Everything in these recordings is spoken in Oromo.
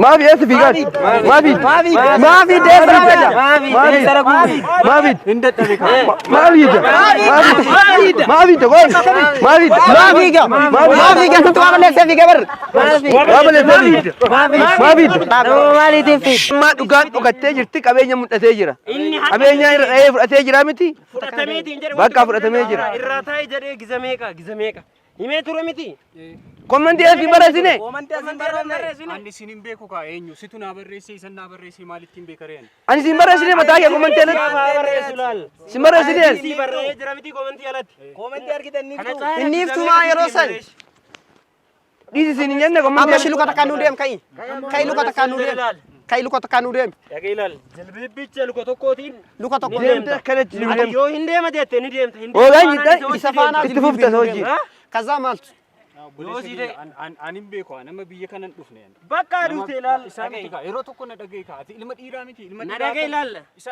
Maafi eessa fiigaan? Maafi. Maafi deessa guddaa. Maafi. Maafi. Hin dadhabe kaa. Maafi. Maafi. Maafi qoy. Maafi. Maafi ga. Maafi ga situ waa balleessee fiigee bar. Waa balleessee. Maafi. Maaliitiif fiigee? Ammaa dhugaan dhokattee jirti qabeenya mul'atee jira. Inni haqa Qabeenya irra dhahee fudhatee jira miti. fudhatameetiin jedhe. Bakka fudhatamee jira. Irraa taa'e jedhee giza meeqa giza meeqa. Himee ture miti. Kommantii eessi barreessine? Ani isin hin beeku kaa eenyu situ naa barreesse isan naa barreesse maalittiin beeka ree ani. Ani siin barreessine mataa kee kommantii alatti. Haa barreessu laal. Siin barreessine. Sii barreessee jira miti komantii alatti. Kana caalaa Inni giza iftumaa meeqa yeroo sii san. barreesse? Dhiisi siin hin jenne kommantii Amma alatti. shi luka takkaan nuu deem ka'i. Ka'i luka takkaan nuu deem. Ka'i luka takkaan nuu deem. Dhaqee ilaal. Jilbiibbicha luka tokkootiin Luka tokko Ni deem. Deemte akkanatti Ati deemte. yoo hin deema jette ni deemta. Hin Oolaan deema jiddaa taanaan Isa faanaa itti fufta hojii. Ha? Kazaa maaltu? Obboleessa kiyya, ani hin beeku ani nama biyya kana hin dhufne ani. Bakka aduute ilaal. Isaa miti kaa yeroo tokko na dhaga'i kaa ati ilma dhiiraa miti ilma Na dhiiraa dhaga'i ilaal. Isa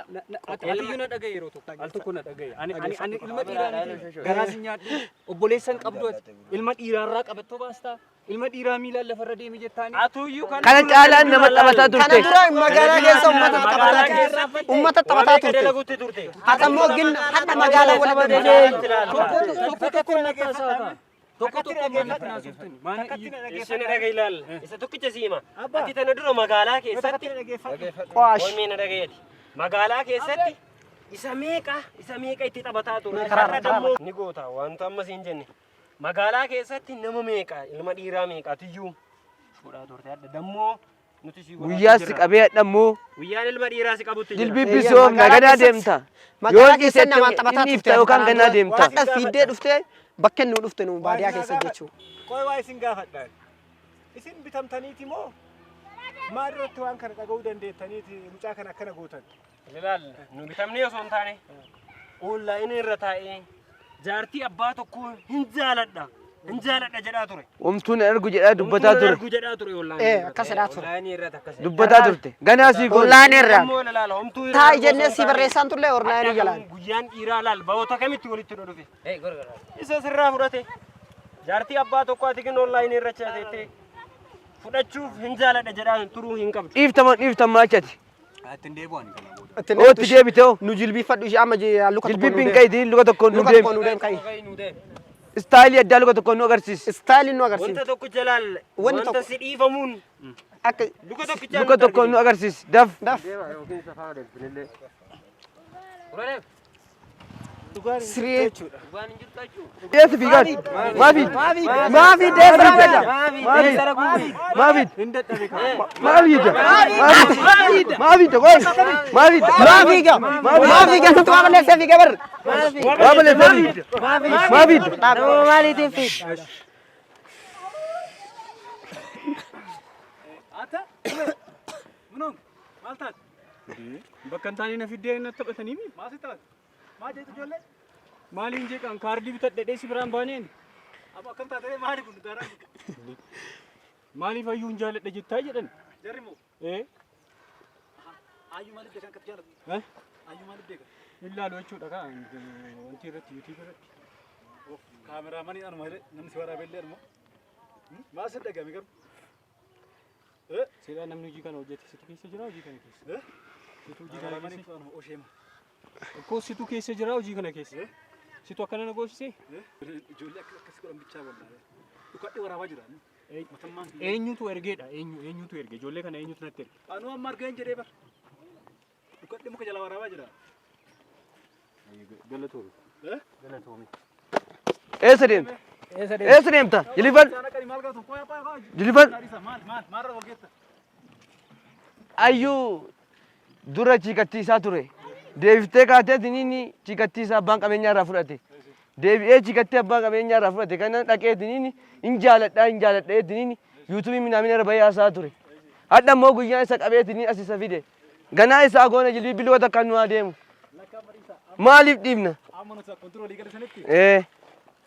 ati iyyuu na dhaga'i yeroo tokko al tokko na dhaga'i ani ani ani ilma dhiiraa miti garaa si nyaadhu obboleessa hin qabdu ati ilma dhiiraarraa qabattoo baastaa ilma dhiiraa miilaan lafarra deemi jettaani. Atuyyuu kana Kana caalaan nama taphataa Kana turte. dura magaalaa keessa uummata taphataa turte. Uummata taphataa turte. Dalaguutti turte. Ati ammoo gin hadha magaalaa walitti deemte. Tokko tokko natti haasa'a kaa. Tokko tokko natti haasoftan. Maana iyyu. Isa na dhaga'i ilaal. Isa tokkicha si hima. Ati tana dura magaalaa keessatti. Qo'aash. Oolmee na dhagayeeti. Magaalaa keessatti isa meeqa isa meeqa itti taphataa ture. Har'a dammoo ni goota wanta amma siin jenne. Magaalaa keessatti nama meeqa ilma dhiiraa meeqa atiyyuu fuudhaa turte hadha dammoo nuti si godhaa Guyyaa si jirra. qabee hadhammoo Guyyaan ilma dhiiraa si qabutti jira. jilbibbisoof Magaalaa naganaa keessatti- deemta. Yoo Magaalaa keessa namaan dhiiste taphataa inni turte. ifta yookaan gannaa deemta. Hadha fiiddee dhuftee bakka nuu dhufte nuu baadiyaa keessa jechuudha. Qoy waa isin gaafadhaan. Isin bitamtaniiti moo maal irratti waan kana dhaga'uu dandeettaniiti mucaa kana akkana gootan? Ilaal nu bitamnee osoo hin taane onlaayinii irra taa'ee jaartii abbaa tokkoo hin jaaladha hin jaaladha jedhaa ture. Homtuun hin argu jedhaa dubbataa ture. Argu jedhaa ture onlaayinii. Ee akkas jedhaa ture. Onlaayinii irratti akkas. Dubbataa turte. Ganaa sii goone. Onlaayinii irraa. Ammoo ilaala homtuu irra Taa'i argu jennee osoo hin si taane, barreessaan turre onlaayinii jalaan. Guyyaan dhiiraa laal bahoota kamitti walitti dhufe. Isa sirraa fudhate. Jaartii abbaa tokko ati kin onlaayinii irra chateettee fudhachuuf hin jaaladha jedhaa turuu hin qabdu. Dhiiftaman dhiiftan maachati. Ittiin deebi'u ani kana booda. Ootti deebite hoo. Nu jilbiifadhu ishee amma luka tokko nuu Jilbibbiin deem. qayitiin luka tokkoon nu Luka tokko deemi. nuu deem ka'i. Istaayilii addaa luka tokkoon nu agarsiisi. Istaayiliin nu agarsiisa. Wanta tokko jalaal Wanni wanta tokko- si dhiifamuun Akka luka tokkichaan Luka tokkoon nu agarsiisi. Daf. daf. Siree. Eessa fiigaan? Maafi. Maafi deessa guddaa. Maafi. Maafi. Hin dadhabe kaa. Maafi. Maafi. Maafi qoy. Maafi. Maafi ga. Maafi ga situ waa balleessee fiigee bar. Waa balleessee. Maafi. Maaliitiif fiigee? Ata munoon maal taate? Bakka hin taane na fiddee na taphatanii mi? Maal si taate? Maal jeetu ijoollee? Maaliin jeeqan kaardii bitadhee si biraan baaneen? Amma akkam taate maali kun daaraan kun? Maaliif hayyuu hin jaaladha jettaa jedhan? Jarri moo? Ee Ayyuu maaliif beekan akkatti jaalatu? Eh? Ayyuu maaliif beekan? Hin laalu jechuudha kaa wanti irratti yuutuub irratti. Kaameraamanii anuma jedhe namni si waraabee illee anuma. Maal si dhagame garuu? Seeraa namni hojii kana hojjete situ keessa jira hojii kana keessa. Situ hojii kana Kaameraamanii keessa. anuma osheema. Akkoo situ keessa jira hojii kana keessa. Situ akkana na goosisee? Ijoollee akkas akkas godhan bichaa wallaahi. Dhukadhee waraabaa jira. Mootummaan kiyya. Eenyutu ergeedha? Eenyu eenyutu erge? Ijoollee kana eenyutu natti erge? Anuu amma argeen jedhee bar. Dhukadhee muka jala waraabaa jira. Galatoomi. Eh? Galatoomi. Eessa deemta? Eessa deemta? Jilifan. Isaan akka maal gaafatu? Qoya qoya qoya. Jilifan. Maal maal maal irra wal geetta? Ayyuu dura chiikattiisaa ture. Deebiftee kaatee tiniini chiikattiisaa abbaan qabeenyaa irraa fudhate. Deebi'ee chiikattee abbaan qabeenyaa irraa fudhate kana dhaqee tiniini hin jaaladhaa hin jaaladhee tiniini yuutuubii minaamina irra bahee haasaa ture. Hadha immoo guyyaan isa qabee tiniin as isa fide. Ganaa isaa goona jilbii luka takkaan nu haa deemu. Maaliif dhiibna? Amma nuti akkuma dura walii gale sanitti Ee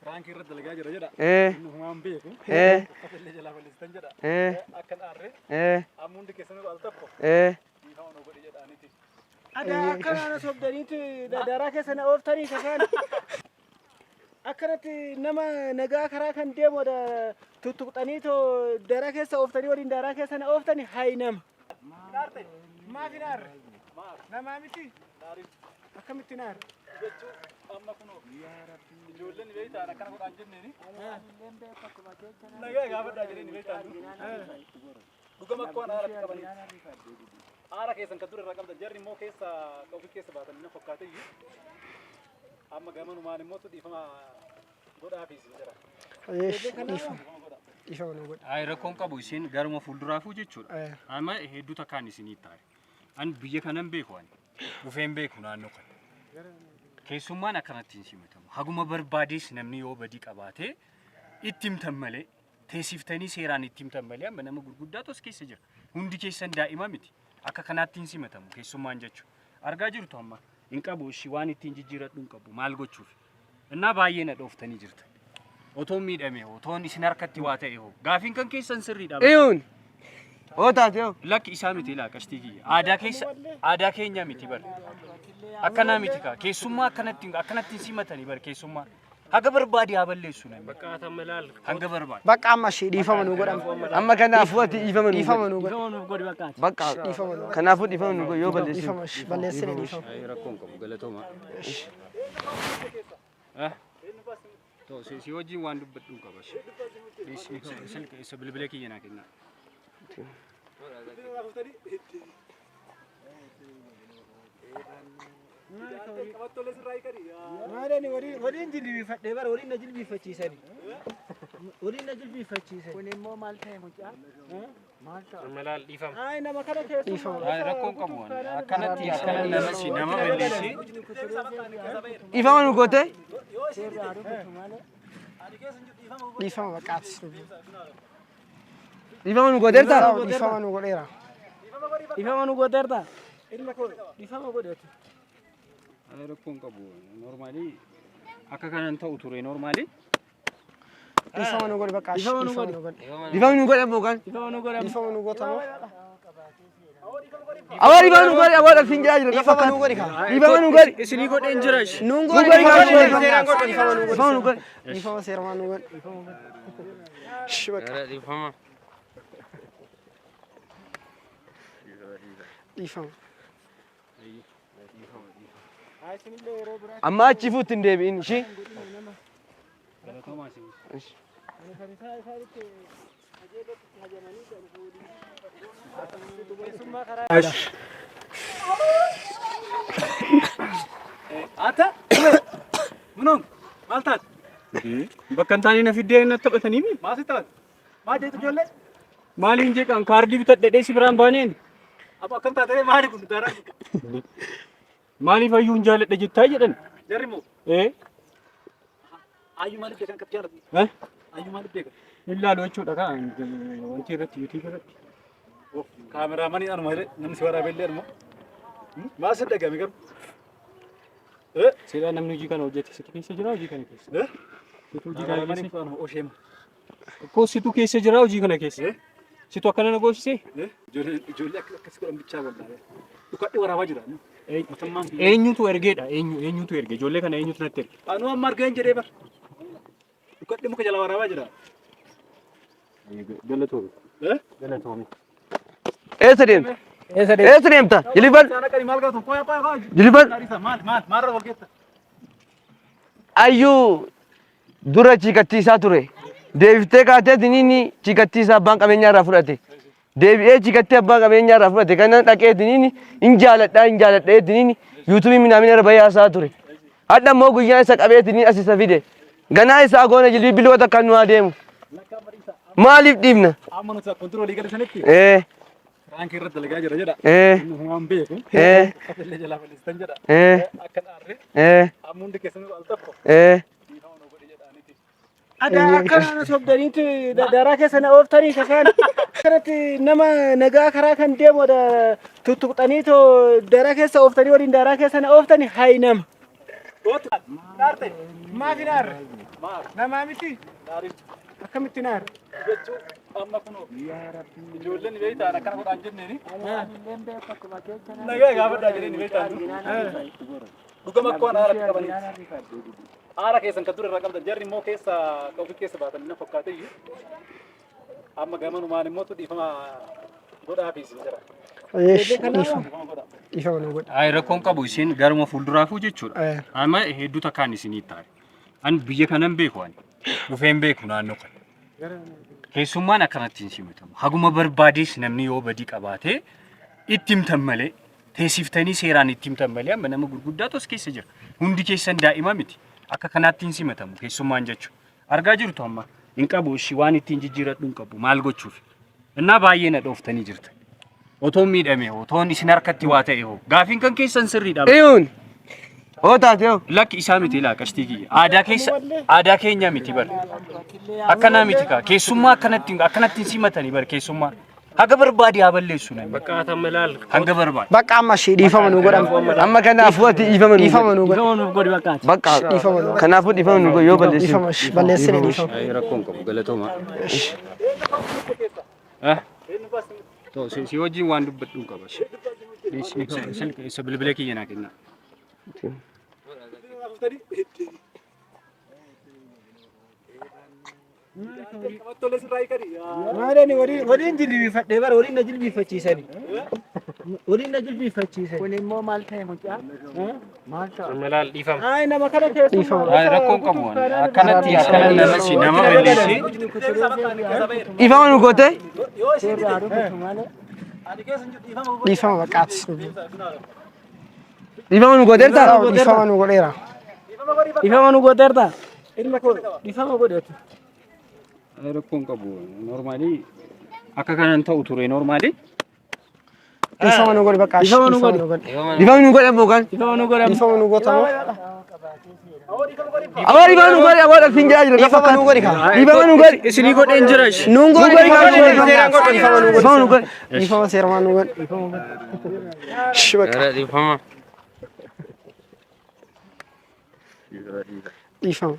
firaankii irratti dalagaa jira jedha. ee Inni humaan beeku. ee Uffata illee jalaa balleessitan jedha. ee Akka hin aarre ee amma hundi keessanuu al tokko ee dhiifama nu godhi jedhaaniiti. Adaa akkanaan sobdaniitu daaraa keessa na ooftanii kakaan. Akkanatti nama nagaa karaa kan deemu Tuttuqxanii too daraa keessa ooftanii waliin daraa keessa na ooftani hayi nama. Maaf hin aarre? Namaa miti? Akkamitti hin aarre? Jechuun amma kunoo ijoolleen beektaan akkana godhaan jenneeni. Nagaa gaafadhaa jedheen beektaan. Dhugama akka waan aaratti qabanii. Aara keessan kan ture irraa qabdan jarri immoo keessa ofii keessa baatan na fakkaate iyyuu. Amma gamanumaan immoo dhiifama godhaafiis jira. Dhiifama. Dhiifama nu godhi. Ay, rakkoon qabu isin garuma fuulduraafuu jechuudha. Amma hedduu takkaan isinii taa'e. Ani biyya kanan beeku ani. Dhufeen beeku naannoo kana. Keessummaan akkanatti hin simatamu. Haguma barbaadees namni yoo badii qabaate itti himtan malee, teessiftanii seeraan itti himtan malee, amma nama gurguddaatu as keessa jira. Hundi keessan daa'ima miti. Akka kanaatti hin simatamu keessummaan jechuudha. Argaa jirtu, amma hin qabu ishii, waan ittiin jijjiiradhu hin qabu, maal gochuuf. Innaa baay'ee na dhooftanii jirtan. Otoon miidhame hoo, otoon isin harkatti waa ta'e hoo, gaafiin kan keessan sirriidha. Iyuun. Hoo taate hoo. Lakki, isaa miti, laa qashtii kiyya. Aadaa keessa, aadaa keenya miti bar. Akkanaa miti kaa. Keessummaa akkanatti hin simatanii bar keessummaa. Haga barbaade haa balleessu namni. Bakka atamma ilaal. Hanga barbaade. Bakka amma ishee dhiifama nu godhama. Amma kanaafuu ati dhiifama nu Dhiifama godhi. nu godhi. Bakka Dhiifama nu godhi. kanaafuu dhiifama nu godhi yoo balleessine. Dhiifama ishee balleessine, dhiifama. Rakkoon qabu, galatooma. To si wajjin waan dubbadhu hin qaba. Isa bilbila kiyya naa kennaa. Maalani waliin jilbiifadhee bara waliin na jilbiifachiisani. Waliin na jilbiifachiisani. Kun immoo maal ta'e mucaa? Maal ta'a? Amma ilaal, dhiifama. Ay, nama kana keessumaa. Ay, rakkoon qabu ani. Akkanatti akkana nama si nama balleessee. Dhiifama nu goote. Seerri haa dubbatu malee. Dhiifama bakka atis nu Dhiifama nu gooteerta. Dhiifama nu godheera. Dhiifama nu gooteerta? Ilma koo, dhiifama godhatu. Ay, rakkoon qabu. Normally akka kanan ta'u ture normally. Dhiifama nu godhi bakka Dhiifama nu dhiifama nu godhi. Dhiifama nu godhe ammoo kan. Dhiifama nu godhe. Dhiifama nu gootamoo. Awwa, dhiifama nu godhi, awwa, dhaqsiin jaa jira. Dhiifama nu godhi kaa. Dhiifama nu godhi. Isinii godheen jira. Nuun Nu godhi. godhi kaa. Dhiifama nu godhi. Dhiifama nu godhi. Dhiifama seeramaa nu godhi. Shh, bakka. Dhiifama. Dhiifama. Amma achi fuutti hin deebi'in ishii. Galatoomaa isin. Ata? Munoon maal taate? Bakka hin taane na fiddee na taphatanii mi? Maal si taate? Maal jeetu ijoollee? Maaliin jeeqan, kaardii bitadhee si biraan baaneen? Abbo, akkam taate, maali kun daaraan? Maaliif hayyuun jaaladha jettaa jedhan? Jarri moo? Ee? Ayyuu maaliif beekan akkatti jaalatu? Eh? Ayyuu maaliif beekan? Hin laalu jechuudha kaa wanti irratti, YouTube irratti. Kaameraamanii anuma jedhe, namni si waraabee illee anuma. Maal si dhagame garuu? Eh? Seeraa namni hojii kana hojjete situ keessa jira hojii kana keessa. Eh? Situ hojii kana Kaameraamanii keessa. anuma osheema. Koo, situ keessa jira hojii kana keessa. Eh? Situ akkana na goosisee? Eh? Ijoollee ijoollee akkas godhan bichaa wallaalee. Dhukadhi waraabaa jira. Mootummaan biyya. Eenyutu ergeedha? Eenyu eenyutu erge? Ijoollee kana eenyutu natti erge? Anuu amma argeen jedhee bar. Dhukadhi muka jala waraabaa jira. Galatoomi. Eh? Galatoomi. Eessa deemta? Eessa deemta? Jilifan. Isaan akka maal gaatu? Qoya qoya qoya. Jilifan. Maal maal maal irra wal geetta? Ayyuu dura chiikattiisaa ture. Deebiftee kaateetiniin chiikattiisaa abbaan qabeenyaa irraa fudhate. Deebi'ee chiikattii abbaa qabeenyaa irraa fudhate kana dhaqeetiniin hin jaaladhaa hin jaaladheetiniin YouTubeii minaamina irra bahee haasaa ture. Hadha immoo guyyaan isa qabeetiniin as isa fide. Ganaa isaa goona jilbii biloota akka nu adeemu. Maaliif dhiibna? Amma nuti kontiroolii gala sanitti Ee Raankii irratti dalagaa jira jedha. Ee. Inni waan beeku. Ee. Uffata illee jalaa balleessitan jedha. Ee. Akka dhaarre. Ee. Amma hundi keessanuu al tokko. Ee. Dhiifama nu godhi jedhaaniiti. Adaa akkana sobdaniitu daraa keessa na ooftanii kakaan kanatti nama nagaa karaa kan deemu tuttuqxaniitu daraa keessa ooftanii waliin daraa keessa na ooftanii hayi nama. Naarte. Maaf hin aarre? Namaa miti? Akkamitti hin aarre? Jechuun amma kunoo ijoolleen beektaan akkana godhaan jenneeni. Nagaa gaafadhaa jedheen beektaan. Dhugama akka waan haaratti qabaniiti. Aara keessan kan dur irraa qabdan jarri immoo keessa kan ofii keessa baatan na fakkaate iyyuu. Amma gamanumaan immoo dhiifama godhaa fi isin jira. Dhiifama. Dhiifama nu godhi. Ay, rakkoon qabu isin garuma fuulduraafuu jechuudha. Amma hedduu takkaan isinii taare. An biyya kanan beeku ani. Dhufeen beeku naannoo kana. Keessummaan akkanatti hin simatamu. Haguma barbaades namni yoo badii qabaate itti himtan malee, teessiftanii seeraan itti himtan malee, amma nama gurguddaatu as keessa jira. Hundi keessan daa'ima miti. Akka kanaatti hin simatamu keessummaan jechuudha. Argaa jirtu, amma hin qabu ishii, waan ittiin jijjiiradhu hin qabu, maal gochuuf. Innaa baay'ee na dhooftanii jirtan. Otoon miidhame hoo, otoon isin harkatti waa ta'e hoo, gaafiin kan keessan sirriidha. Iyuun. Hoo taate hoo. Lakki, isaa miti, ilaa qashtii kiyya. Aadaa keessa, aadaa keenya miti bar. Akkanaa miti kaa. Keessummaa akkanatti hin simatanii bar keessummaa. Haga barbaade haa balleessu namni. Bakka atamma ilaal. Hanga barbaade. Bakka amma ishee dhiifama nu godhama. Amma kanaafuu ati dhiifama nu Dhiifama nu godhi. Dhiifama nuuf godhi bakka ati. Bakka Dhiifama nu godhi. kanaafuu dhiifama nu godhi yoo balleessine. Dhiifama ishee balleessine, dhiifama. Rakkoon qabu, galatooma. To si wajjin waan dubbadhu qaba. Isa bilbila kiyya naa kennaa. Maalani waliin jilbiifadhee bara waliin na jilbiifachiisani. Waliin na jilbiifachiisani. Kun immoo maal ta'e mucaa? Maal ta'a? Amma ilaal, dhiifama. Ay, nama kana keessumaa. Ay, rakkoon qabu. Akkanatti akkana nama si nama balleessee. Dhiifama nu goote. Seerri haa dubbatu malee. Dhiifama bakkaati. Dhiifama nu gooteerta. Dhiifama nu godheera. Dhiifama nu gooteerta? Ilma koo, dhiifama godhatu. Rakkoon qabu, normally akka kanan ta'u ture normally. Dhiifama nu godhi bakka. Dhiifama nu godhi. Dhiifama nu godhi ammoo kan. Dhiifama nu godhi. Dhiifama nu gootamoo. Aboo, dhiifama nu godhi, aboo, dhaqsiin jedhaa jira. Dhiifama nu godhi kaa. Dhiifama nu godhi. Isinii godheen jira. Nuun godhi. Dhiifama nu godhi. Dhiifama nu godhi. Dhiifama nu godhi. Dhiifama seeramaan nu godhi. Shi bakka. Dhiifama. Dhiifama.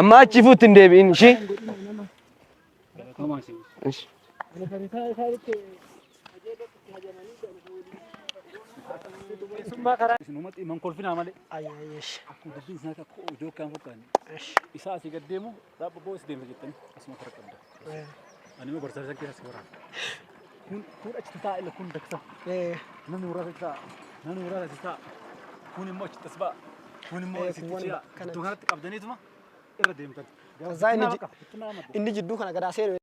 Amma achi fuutti hin deebi'in ishee. Ishi. Isin uummata himan kolfinaa malee. Ayyaayyesh. Akkuma dubbiin isin akka iddoo kan fakkaanne. Isaa asii gad deemu dhaabboo is deemsa jettanii asuma kara qabda. Ani immoo barsiisaa keessa si waraana. Kun achi taa'a ila kun daksa. Namni muraasa achi taa'a. Namni muraasa achi taa'a. Kun immoo achi tas ba'a. Kun immoo asitti ce'a. Iddoo kanatti qabdaniituma irra deemtan. Kazaa inni jidduu kana gadaa seenu.